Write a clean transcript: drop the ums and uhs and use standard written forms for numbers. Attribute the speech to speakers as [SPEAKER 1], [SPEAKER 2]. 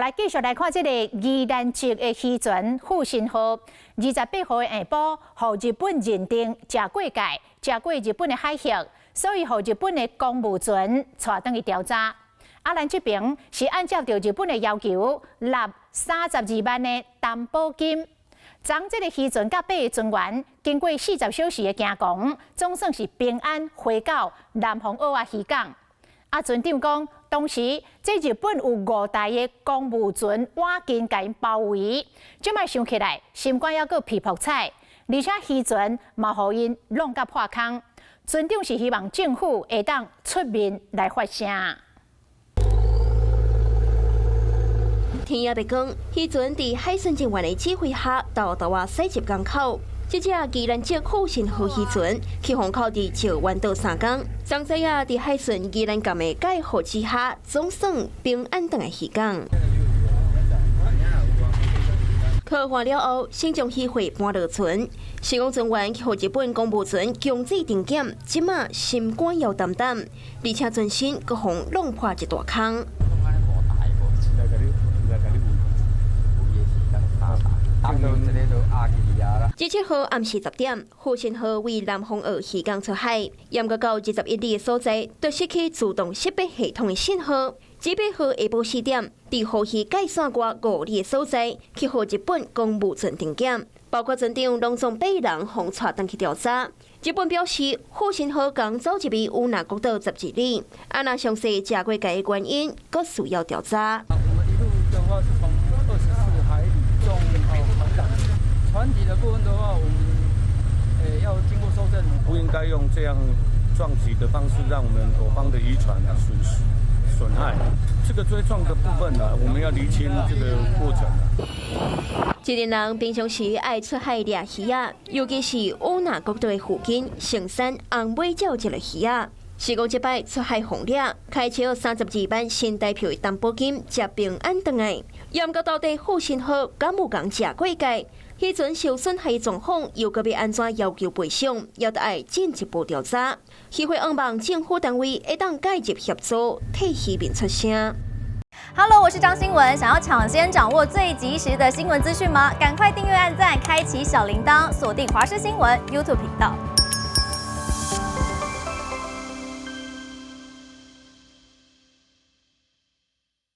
[SPEAKER 1] 來繼續來看這個宜蘭籍的漁船復興號，28號的下晡，予日本認定食過界，食過日本的海域，所以予日本的公務船帶轉去調查。啊，咱這邊是按照著日本的要求，納32萬的擔保金。昨這個漁船佮八个船員經過40小時的行航，總算是平安回到南方澳仔漁港。啊，船長講，當時這日本有五台的公務船倚近共𪜶包圍，這擺想起來，心肝猶閣皮噗彩，而且漁船嘛予𪜶弄甲破空。船長是希望政府會當出面來發聲。
[SPEAKER 2] 天也欲光，漁船佇海巡人員的指揮下，沓沓仔駛入港口。這隻宜蘭籍復興號漁船去予扣佇石灣島3工，昨早仔佇海巡宜蘭艦的蓋護之下，總算平安轉來漁港。客貨了後，先將漁貨搬落船，是講船員去予日本公務船強制定檢，這馬心肝猶膽膽，而且船身閣予弄破一大空。27號暗時10點，復興號為南方澳漁港出海，嚴格到21里的所在，就失去自動識別系統的信號。28號下晡4點，佇予魚界線外5里的所在，去予日本公務船定檢，包括船長攏總八人，予帶轉去調查。日本表示，復興號剛走入去與那國島12里，啊若詳細食過界的原因，閣需要調查。
[SPEAKER 3] 我們一路的話是從24海里中船長，船體的部分的話，我們要經過搜證。
[SPEAKER 4] 不應該用這樣撞擊的方式，讓我們我方的漁船損失損害。這個追撞的部分呢，我們要釐清這個過程。
[SPEAKER 2] 這陣人平常時愛出海掠魚仔，尤其是與那國島附近盛產紅尾鳥這類魚仔。是講這擺出海予掠，開銷32萬新台票的擔保金，才平安轉來。毋過到底復興號敢有共食過界？漁船受損害狀況又閣欲按怎要求賠償，也得愛進一步調查。漁會向望政府單位會當介入協助，替漁民出聲。
[SPEAKER 5] Hello，我是張新聞，想要搶先掌握最及時的新聞資訊嗎？趕快訂閱、按讚、開啟小鈴鐺，鎖定華視新聞 YouTube 頻道。